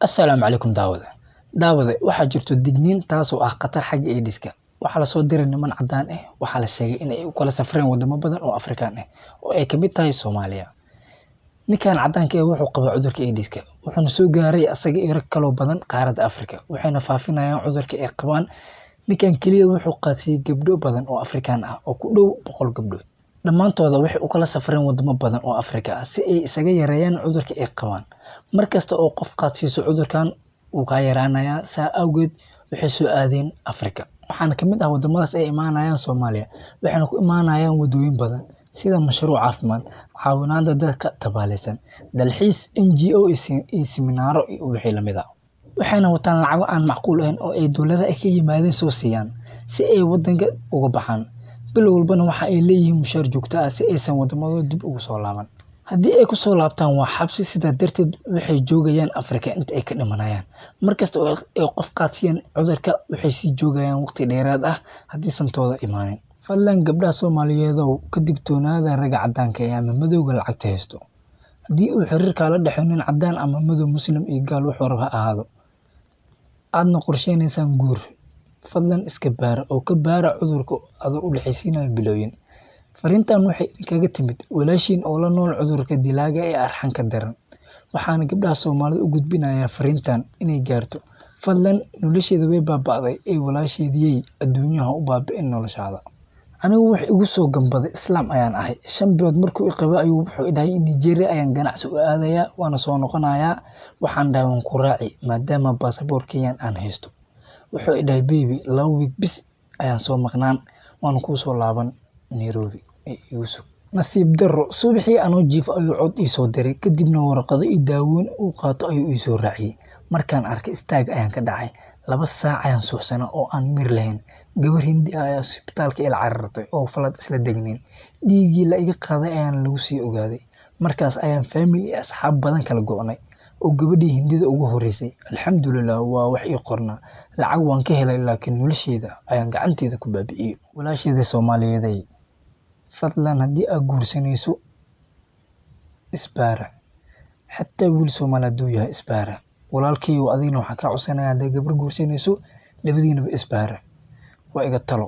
Assalaamu calaykum daawade. Daawade, waxaa jirto digniin taasoo ah khatar xagga AIDS-ka. Waxaa la soo diray niman caddaan ah. Waxaa la sheegay in ay u kala safreen wadamo badan oo Afrikaan ah oo ay ka mid tahay Soomaaliya. Ninkan caddaanka ah wuxuu qabaa cudurka AIDS-ka, wuxuuna soo gaaray asaga iyo rag kaloo badan qaaradda Afrika, waxayna faafinayaan cudurka ay qabaan. Ninkan keliya wuxuu qaadsiiyey gabdho badan oo Afrikaan ah oo ku dhow 100 gabdhood. Dhammaantooda waxay u kala safreen wadamo badan oo Afrika ah si ay isaga yareeyaan cudurka ay qabaan. Mar kasta oo qof qaadsiiso cudurkan wuu kaa yaraanayaa, saa awgeed waxay soo aadeen Afrika. Waxaana ka mid ah wadamadaas ay imaanayaan Soomaaliya, waxayna ku imaanayaan wadooyin badan sida mashruuc caafimaad, caawinaadda dadka tabaaleysan, dalxiis, NGO iyo siminaaro iyo wixii lamid ah. Waxayna wataan lacago aan macquul ahayn oo ay dowladaha ay ka yimaadeen soo siiyaan si ay wadanka uga baxaan. Bil walbana waxa ay leeyihiin mushaar joogto ah si aysan wadamadooda dib ugu soo laaban. Haddii ay ku soo laabtaan waa xabsi, sidaa darteed waxay joogayaan Afrika inta ay ka dhimanayaan. Mar kasta oo ay qof qaadsiiyaan cudurka waxay sii joogayaan waqti dheeraad ah haddii santooda imaanin. Fadlan gabdhaha Soomaaliyeedow, ka digtoonaada ragga caddaanka ah ama madowga lacagta haysto. Haddii uu xiriir kaala dhexeeyo nin caddaan ama madow, muslim iyo gaal wuxuu rabo ha ahaado, aadna qorsheynaysaan guur, fadlan iska baara oo ka baara cudurka adoo u dhexaysiinayo bilooyin. Fariintan waxay idinkaga timid walaashiin oo la nool cudurka dilaaga ee arxanka daran. Waxaana gabdhaha Soomaalida u gudbinayaa fariintan inay gaarto. Fadlan nolosheeda way baaba'day ee walaasheediyey adduunyaha u baabi'in noloshaada. Anigu wax igu soo gambaday islaam ayaan ahay. 5 bilood markuu i qabay ayuu wuxuu i dhahay Nigeria ayaan ganacsi u aadayaa, waana soo noqonayaa. Waxaan dhahay waan ku raaci maadaama baasaboor Kenyan aan haysto. Wuxuu i dhahay baby 2 week bis ayaan soo maqnaan, waan kuu soo laaban Nairobi ee igu sug. Nasiib darro, subaxii anoo jiifo ayuu cod ii soo diray, kadibna warqado iyo daawooyin uu qaato ayuu ii soo raaciyey. Markaan arkay istaag ayaan ka dhacay. 2 saac ayaan suuxsanaa oo aan mir lahayn. Gabar Hindi ah ayaa isbitaalka ila carartay oo falad isla degnayn. Dhiiggii la iga qaaday ayaan lagu sii ogaaday. Markaas ayaan family iyo asxaab badan kala go'nay oo gabadhii Hindida ugu horreysay. Alxamdulillah waa wax ii qornaa. Lacag waan ka helay laakiin nolosheeda ayaan gacanteeda ku baabi'iyey. Walaasheeda Soomaaliyeeday, fadlan haddii aad guursanayso isbaara. Xataa wiil Soomaali hadduu yahay isbaara. Walaalkay adigna waxaan kaa codsanayaa haddaad gabar guursanayso labadiinaba isbaara. Waa iga talo.